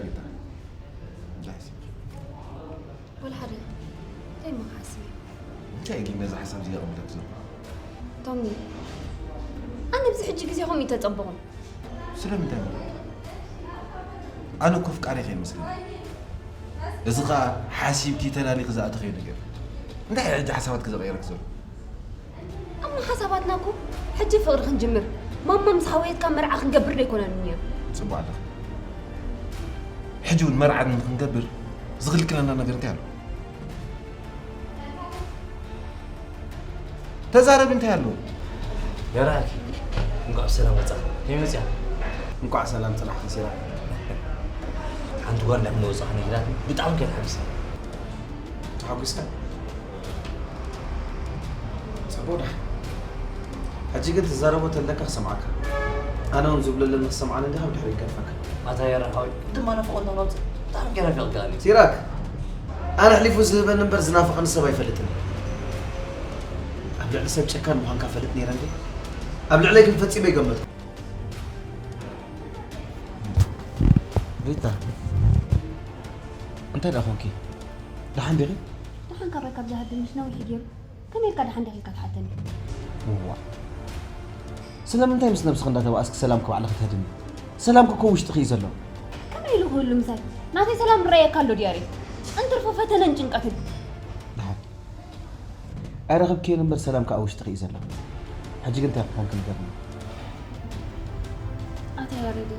ሪታ፣ እንታይ ሓሲብኪ? ወላ ሓደ እንታይ እሞ ክሓስብ እየ? እንታይ እዩ ግን ነዚ ሓሳብ እዚ የቐብለክ ዘሎ? ቶሚ፣ ኣነ ኣብዚ ሕጂ ግዜ ከምኡ ይተጸበኹም። ስለምንታይ ማለት? ኣነ እኮ ፍቃሪኺ እየ መስለኒ። እዚ ኸኣ ሓሲብኪ ተላሊኺ ዝኣተኽዮ ነገር። እንታይ እዩ ሕጂ ሓሳባትኪ ዘቐየረክ ዘሎ? እሞ ሓሳባትና እኮ ሕጂ ፍቕሪ ክንጅምር፣ ማማ ምስ ሓወየትካ መርዓ ክንገብር ዶ ኣይኮነን እኒኦ? ጽቡቕ ኣለኺ። ሕጂ እውን መርዓ ንክንገብር ዝኽልክለና ነገር እንታይ ኣሎ? ተዛረቢ፣ እንታይ ኣሎ? የራእኪ እንኳዕ ብሰላም መጻ። ከመይ መጽያ? እንኳዕ ሰላም ጽናሕኪ ሲራክ። ሓንቲ ጓል እንዳሕም ወጻ ነጊራት ብጣዕሚ ከይተሓግሰ። ተሓጒስካ? ጽቡቕ ዳ። ሕጂ ግን ትዛረቦ ተለካ ክሰምዓካ። ኣነ እውን ዝብለለኒ ክሰምዓኒ እንዲኻ ብድሕሪ ይገድፈካ። ኣታ የራሃዊ ድማ ናፍቆት ነውጽእ ብጣዕሚ ገይራ ፈቕዳኒ። ሲራክ፣ ኣነ ኣሕሊፉ ዝህበኒ እምበር ዝናፍቐኒ ሰብ ኣይፈልጥን። ኣብ ልዕሊ ሰብ ጨካን ምዃንካ ፈልጥ ነይረ እንዴ? ኣብ ልዕለይ ግን ፈጺመ ይገመቱ። ሪታ፣ እንታይ ደኣ ኾንኪ? ደሓን ዲኺ? ደሓን ካባይ ካብ ዝሃድም ምስ ነዊሕ ገይሩ ከመይ ኢልካ ደሓን ዲኺ ኢልካ ትሓተኒ? እዋ፣ ስለምንታይ ምስ ነብስኺ እንዳተባኣስኪ ሰላምኪ ባዕልኺ ትህድሚ? ሰላምኪ እኮ ውሽጥኺ እዩ ዘሎ። ከመይ ኢሉ ክህሉ ምሳይ? ናተይ ሰላም ይረኣየካ ኣሎ ድያሬ? እንትርፎ ፈተነን ጭንቀትን። ደሓን ኣይረኸብክዮን እምበር ሰላምኪ ኣብ ውሽጥኺ እዩ ዘሎ። ሕጂ ግን እንታይ ክኾንኪ ንገርኒ። ኣታ ያሬድ፣